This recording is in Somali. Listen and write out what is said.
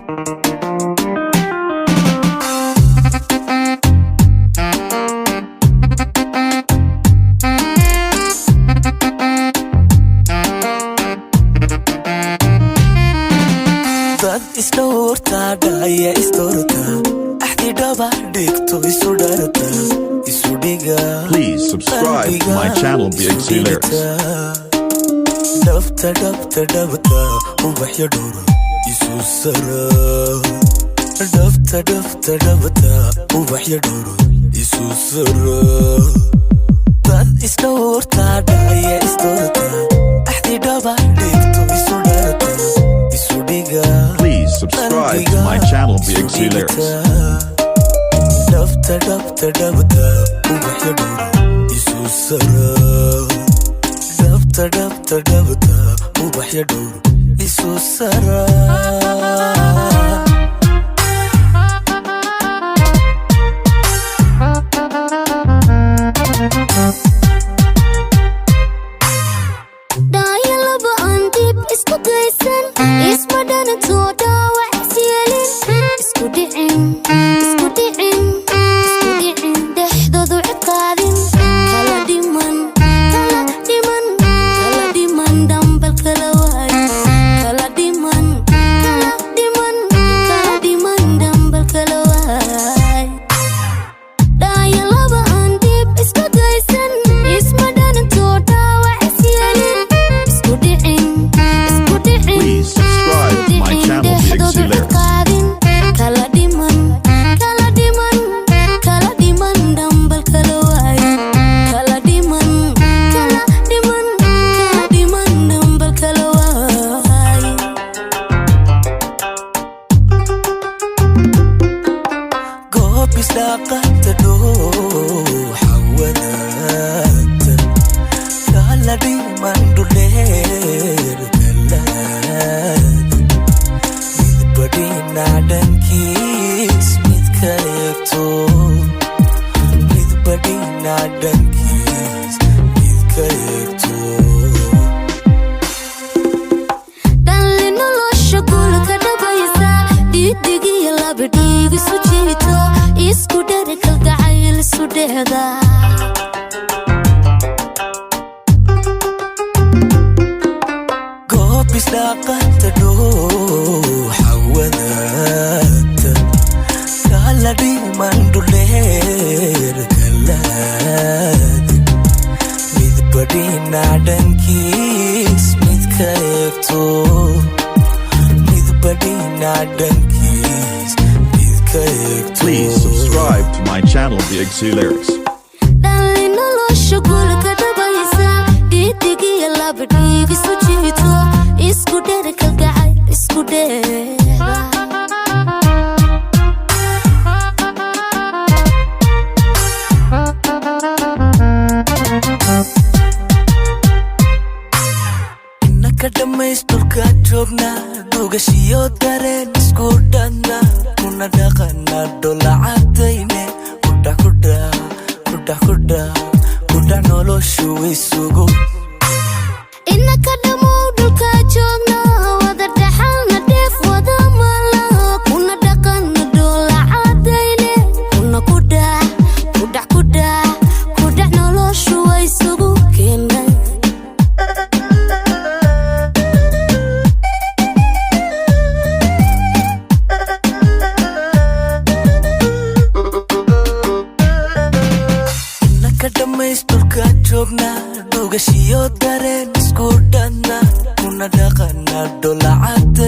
Dad isdhowrta, dhaya isdoorta, axdi dhaba dhigto, isu dharta, isu dhiga. Please subscribe to my channel, Big C Lyrics. Dhabta, dhabta, dhabta, ubaxyo dhowr isu sara. Dhabta, dhabta, dhabta, ubaxyo dhowr isu sara. Dad isdhowrta, dhaya isdoorta, axdi dhaba dhigto, isu dharta, isu dhiga. Please subscribe to my channel, Big C Lyrics. Dhabta, dhabta, dhabta, ubaxyo dhowr isu sara. Dhabta, dhabta, dhabta, ubaxyo dhowr isu sara. Dhaaya laba aan dib isku gaysan, isma dhanantoo dhaawac isyeelin, isku dhicin, isku dhicin, isku dhicin, dhexdoodu ciqaadin, kala dhiman, kala dhiman, kala dhiman, dhambal kala waay, kala dhiman, kala dhiman, kala dhiman, dhambal kala waay. Dhaaya laba aan dib isku gaysan, isma dhanantoo dhaawac isyeelin, isku dhicin, isku dhicin. Please subscribe to my channel, Big C Lyrics. Kala dhiman, kala dhiman, kala dhiman, dhambal kala waay, kala dhiman, kala dhiman, kala dhiman, dhambal kala waay. Goob isdhaaqata, dhuuxa wadaagta, kala dhiman, dhuleer galaad, midba dhinac dhankiis mid ka eegto, midba dhinac dhankiis mid ka eegto. Dhalli nolosha guulka dhabaysa, dhiidigiyo laba dhiig isu jiito, isku dheri, kalgacayl isu dheeda. Goob isdhaaqata, dhuuxa wadaagta, kala dhiman, dhuleer galaad, midba dhinac dhankiis mid ka eegto, midba dhinac dhankiis mid ka eegto. Please subscribe to my channel, Big C Lyrics. Dhalli nolosha guulka dhabaysa, dhiidigiyo laba dhiig isu jiito, isku dheri, kalgacayl isku dheeda. Inaka dhammaysturka joogna, dhugashiyo dareen isku dhanna, kuna dhaqana dholacadayne, kudha kudha kudha kudha kudha, noloshu isugu. Inaka dhammow dhulka joogna, wada dhaxalna, dheef wada mala, kuna dhaqana dhoola cadayne, kuna kudhac kudhac kudhac kudhac, noloshu way isugu keenay. Inaka dhammaysturka joogna, dhugashiyo dareen isku dhanna, kuna dhaqana dholacadayne.